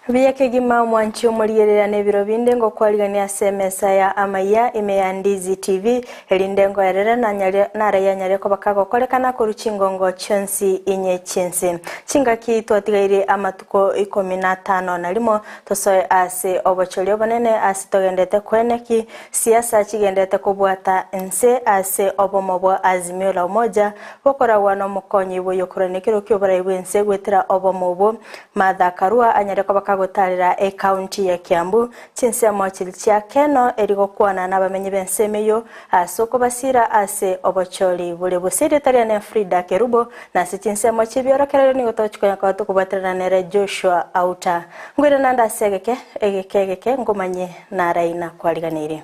Buya kegima omwanchi omorigereria na ebiro binde ngokwarigania ase emesa ya amaiya ime ya Ndizi TV, erinde ngoerere nanyare narayanyare koba kagokorekana korwa chingongo chionsi inye chi'ense. Chingaki twatigaire amatuko ikomi na atano na rimo tosoe ase obochori obonene ase togendete koeneki siasa chigendete kobwata nse ase obomo bwa Azimio la Umoja bokoragwa nomokonyi bw'oyokorwania ekero ki'oborai bw'ense goetera obomo obwo Martha Karua anyare koba kagotaarera ecounty ya Kiambu, chinsemo chiria chia Keno eri gokwana nabamenyi b'ensemo eyio ase okobasiira ase obochori bore bose erieta riane Frida Kerubo na ase chinsemo chi'ebiorokererio nigo togochia konya koba tokobwaterana nere Joshua Auta. Nkoirana naende ase egeke egeke egeke ngomanye narai nakwariganeirie.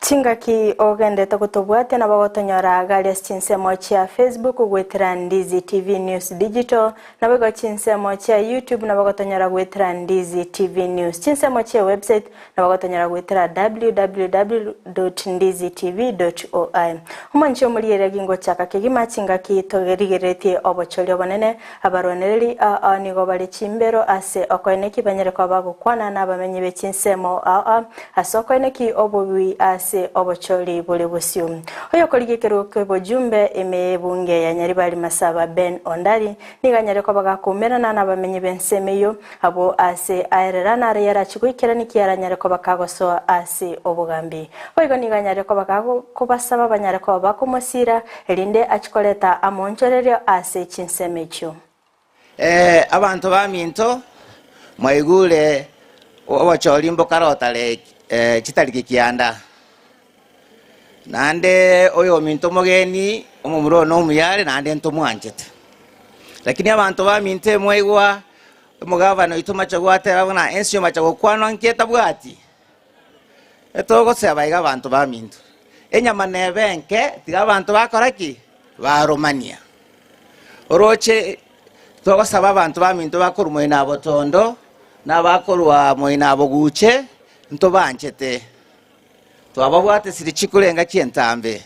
Chingaki ogendete gotobwatia nabo gotonyora gari ase chinsemo chia Facebook goetera Ndizi TV News Digital, naboigo chinsemo chia YouTube nabo gotonyora goetera Ndizi TV News. Chinsemo chia website Nabo gotonyora goetera www.ndizitv.oi. Omonche omoriereri gingochaka kegima chingaki torigereretie obochori obonene, abarwanereri ao ao nigo bare chimbero ase okoeneki banyare koba bagokwana nabamenyi be chinsemo ao ao ase okoeneki obobii ase obochori bore bosio. Oyokorigia ekerogo ki'obojumbe ime y'ebunge ya Nyaribari Masaba Ben Ondari nigo anyare koba gakoumerana nabamenyi b'ensemo eyio Abwo aase aerera naro yarachie goikerania ki aranyare koba kagosoa ase obogambi. Boigo nigo anyare koba gakobasaba banyare koba bakomosiira, erinde achie koreta amoonchorerio ase chinsemo echio. Ee, abanto baminto, mwaigure obochori mbokarotare chitariki kianda. Naende oyominto omogeni, omomura one omuya are, naende ntomwanchete. Lakini abanto baminto emwaigwa omogavana oito mache gwateba buna ense omache gokwanwa nki etabwati? Etogoseba iga abanto baminto, enyama nebe enke tiga abanto bakora ki? Baromania. Oroche togosaba abanto baminto bakorwa moino abotondo, na abakorwa moino aboguche, ntobanchete. Twababwatesire chikurenga chi'entambe.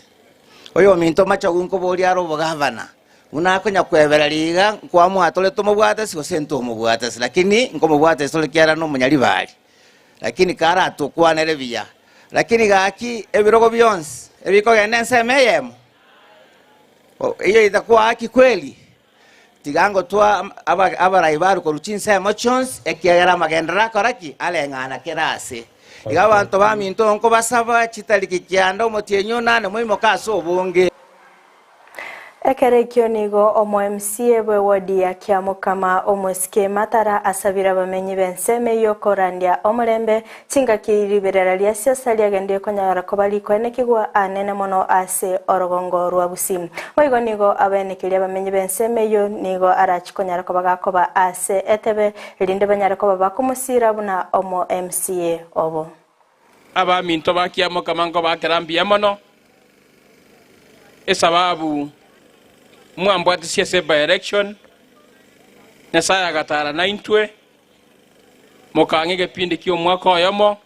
Oyominto machogu nkoboria are obogavana, buna akonya kwebera riga, nkwamwatore tomobwatesi gose ntomobwatesi, lakini nkomobwatesi tore kiagera nomonyaribari, lakini karatokwanere buya. Lakini gaki ebirogo bionsi ebikogenda ensemo eyemo, eyio itakuwa haki kweli? Tiga ngotwa abarai barwe korwa chinsemo chionsi, ekiagera amagenderero akora ki? Areng'ana kera aase. Iga abanto baminto nkobasaba chitariki kianda omotienyi onane moimoke ase obonge. Ekero ekio nigo omo MCA bw'ewodi ya Kiamokama omosike Matara asabire abamenyi b'ensemo eyio korandia omorembe Chingaki riberera ria siasa riagenderire konyara koba rikoenekigwa aanene mono ase orogongo rwa Gusii. Boigo nigo abaenekeria abamenyi b'ensemo eyio nigo arachie konyara koba gakoba ase etebe erinde banyare koba bakomosiira buna omo MCA obo. Abaminto ba Kiamokama nkobakera mbuya mono, esababu mwambwatisie ase by-election, Nyasae agatara naintwe. Mokang'a egepindi ki'omwaka oyomo,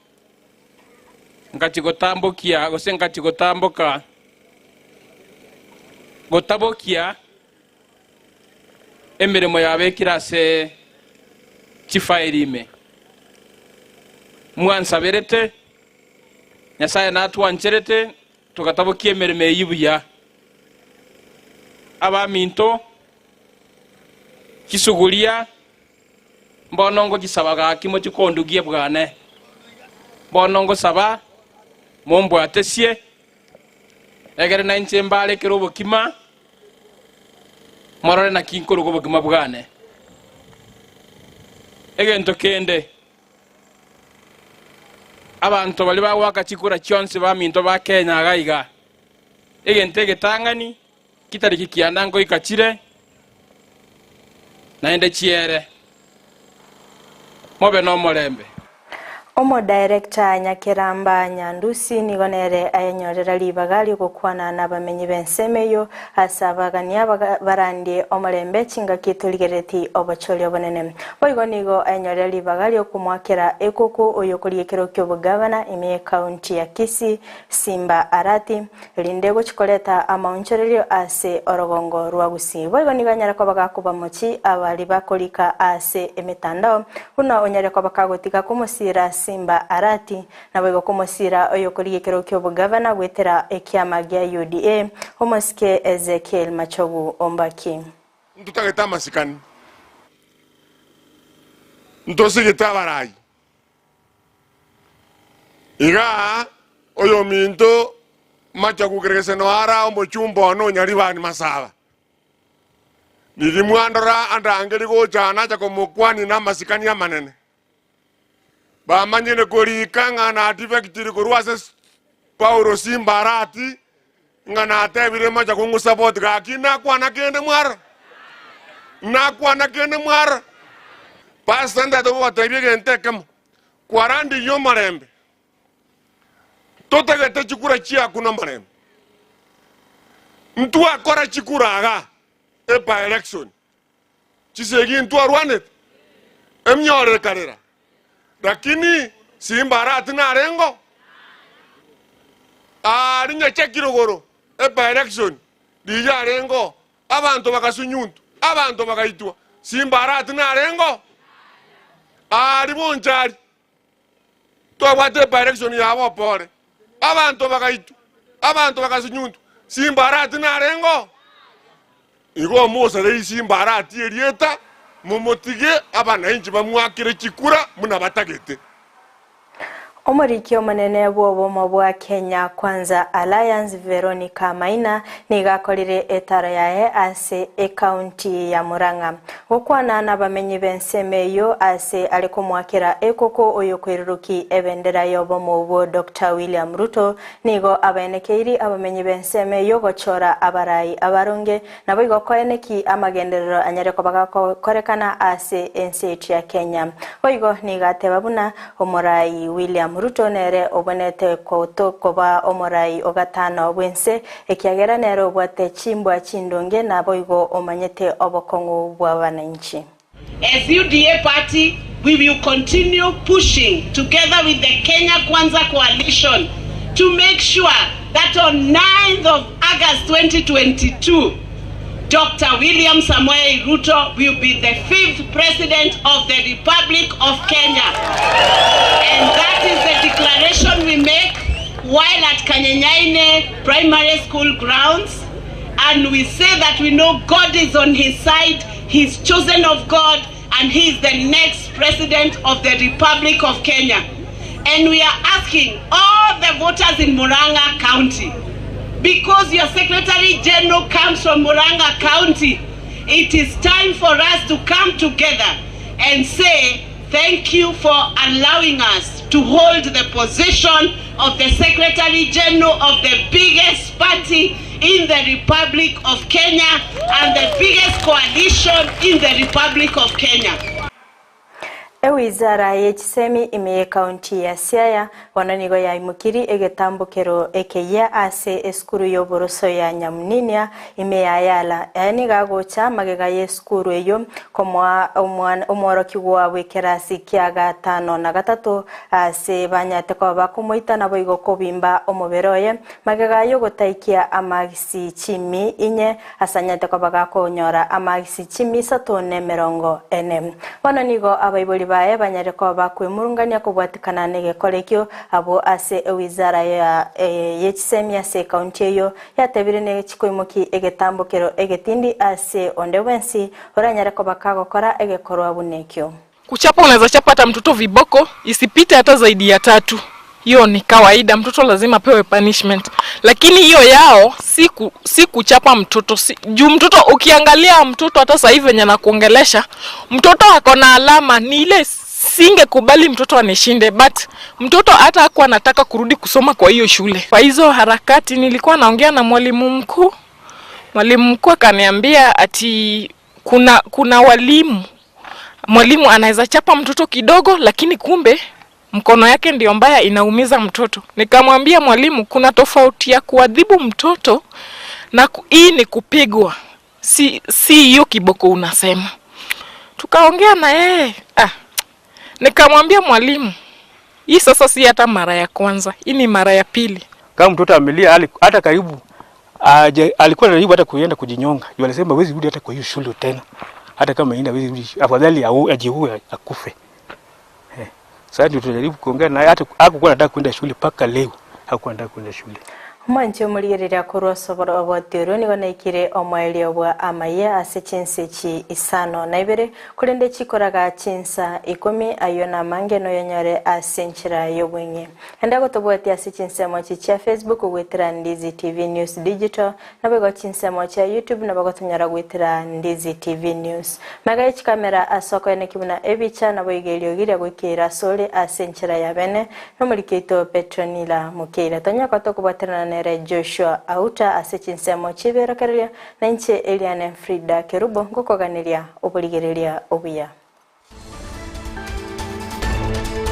ngachia gotambokia, gose ngachia gotamboka, gotabokia emeremo yabekire ase chifairi ime. Mwansaberete, Nyasae natwancherete, togatabokia emeremo eyio buya. Abaminto, chisuguria Mbono ngochisaba gaki mochie kondugia bwane, bono ngosaba mombwatesie, egere nainche mbarekere obokima, morore naki nkoruga obokima bwane. Egento kende, abanto baria bagoaka chikura chionsi baminto ba Kenya iga iga, egento egetang'ani Chitariki kianda ngoika chire, naende chiere. Mobe nomorembe. Omodaerekta Nyakeramba Nyandusi nigo nere ayenyorera ribaga ri'ogokwana nabamenyi b'ensemo eyio ase abagania barandie omorembe chingaki torigerereti obochori obonene. Boigo nigo ayenyorera ribaga ri'okomoakera ekuku oyokoria ekero ki'obogavana ime y'ekaunti ya Kisii, Simba Arati, erinde gochia koreta amaonchorerio ase orogongo rwa Gusii. Boigo nigo anyare koba gakobamochi abaria bakorika ase emetandao, buna onyare koba kagotiga komosiira Simba Arati, naboigo komosiira oyokorigia ekero ki'obogavana goetera ekiama gia UDA, omosike Ezekiel Machogu Ombaki. Ntotagete amasikani, ntosigete abarai. Igaa oyominto machagu keregeseno ara omochumba one o Nyaribani Masaba. Riria mwandora andangerie gocha nacha komokwania namasikani amanene. Bamanyire korika ng'a nadefectire korwa ase Paulo Simbarati ng'a natebire machagu ng'osapoti gaki nakwana kende mwarora? Nakwana kende mwarora? Pastor ntagete gogotebia egento ekemo, kwarandirie omorembe, totagete chikura chiaku nomorembe. Ntwakora chikura igaa, eby election, chisegi ntwarwanete, emioro ekarera, lakini simba arati narengo, aria nyacheki rogoro, eby election, riria arengo, Abanto bagasunyuntwa, abanto bagaitwa, Simbarati narengo aria bonchari, twabwate ebirection yabo opore, abanto bagaitwa, abanto bagasunyuntwa, Simbarati narengo. Igo omosarei Simbarati erieta, momotige abanainchi bamwakere chikura buna batagete. Omoriki omonene bw'obomo bwa Kenya Kwanza Alliance Veronica Maina nigo akorire etaro yaye ase ekaunti ya Murang'a gokwana nabamenyi b'ensemo eyio ase are komoakera ekoko oyokoiruruki ebendera y'obomo obwo Doctor William Ruto nigo abaenekeiri abamenyi b'ensemo eyio gochora abarai abaronge Naboigo koeneki amagenderero anyare koba gakorekana ase ense yaito ya Kenya. Boigo nigo ateba buna omorai William Ruto nere obwenerete koba omorai ogatano bw'ense ekiagera nere obwate chimbwa chindonge naboigo omanyete obokong'u bw'abananchi. As UDA party, we will continue pushing together with the Kenya Kwanza coalition to make sure that on 9th of August 2022, Dr. William Samoei Ruto will be the fifth president of the Republic of Kenya. And that is the declaration we make while at Kanyenyaine Primary School grounds. And we say that we know God is on his side He is chosen of God and he is the next president of the Republic of Kenya. And we are asking all the voters in Murang'a County, because your Secretary General comes from Murang'a County, it is time for us to come together and say thank you for allowing us to hold the position of the Secretary General of the biggest party in the Republic of Kenya and the biggest coalition in the Republic of Kenya. Ewizara ye chisemi ime y'ekaunti ya Siaya bono nigo yaimokirie egetambokero ekeyia ase esukuru y'oboroso ya Nyamuninia ime ya Yala. Aya nigo agocha magega y'esukuru eyio komoa omwana omworokigwa bw'ekerasi kia gatano na gatato ase banyarete koba bakomoita naboigo kobimba omobere oye Magega y'ogotaikia amagisi chimi inye, asanyete koba gakonyora amagisi chimi isato nemerongo ene. Bono nigo abaibori baye banyare koba bakwemurungania kobwatikana negekora ekio abwo ase ewizara ya yechisemi ase ekaunti eyio yatebire nechikoimoki egetambokero egetindi ase onde bwensi oranyare koba kagokora egekorwa buna ekio. Kuchapa unaweza chapa hata mtoto viboko isipite hata zaidi ya tatu. Hiyo ni kawaida, mtoto lazima apewe punishment, lakini hiyo yao si, ku, si kuchapa mtoto si, juu mtoto ukiangalia mtoto hata sasa hivi venye nakuongelesha mtoto ako na alama ni ile singekubali mtoto anishinde, but mtoto hata hakuwa anataka kurudi kusoma kwa hiyo shule. Kwa hizo harakati nilikuwa naongea na mwalimu mkuu, mwalimu mkuu akaniambia ati kuna, kuna walimu mwalimu anaweza chapa mtoto kidogo, lakini kumbe Mkono yake ndio mbaya inaumiza mtoto. Nikamwambia mwalimu kuna tofauti ya kuadhibu mtoto na hii ni kupigwa. Si si hiyo kiboko unasema. Tukaongea na yeye. Ah. Nikamwambia mwalimu, hii sasa si hata mara ya kwanza, hii ni mara ya pili. Kama mtoto amelia hata karibu aje, alikuwa anajaribu hata kuenda kujinyonga. Yule alisema hawezi rudi hata kwa hiyo shule tena. Hata kama inaenda hawezi rudi, afadhali ajiue akufe. Sasa ndio tunajaribu kuongea naye, hata hakukuwa anataka kwenda shule mpaka leo. Hakuwa anataka kwenda shule. Omwanchi omorigereria korwa osoboro oboti orwo nigo naikire omoerio bwa amaiya ase chinsa echi isano na ibere korende chikoraga chinsa ikomi ayio na amange noyonyore ase enchera ya obweng'e. Enda gotobwatia ase chinsemo echi chia Facebook goetera Ndizi TV News Digital naboigo chinsemo chia YouTube nabo gotonyora goetera Ndizi TV News. Magega ye chikamera ase okoeneki buna ebicha naboigo eriogi riria goikeire asore ase enchera ya bene Nomoriki oito Petronila Mukeire tonyoka tokobwaterana nere Joshua Auta ase chinsemo chi'ebiorokererio, na inche Eliane Frida Kerubo ngokoganeria oborigereria obuya.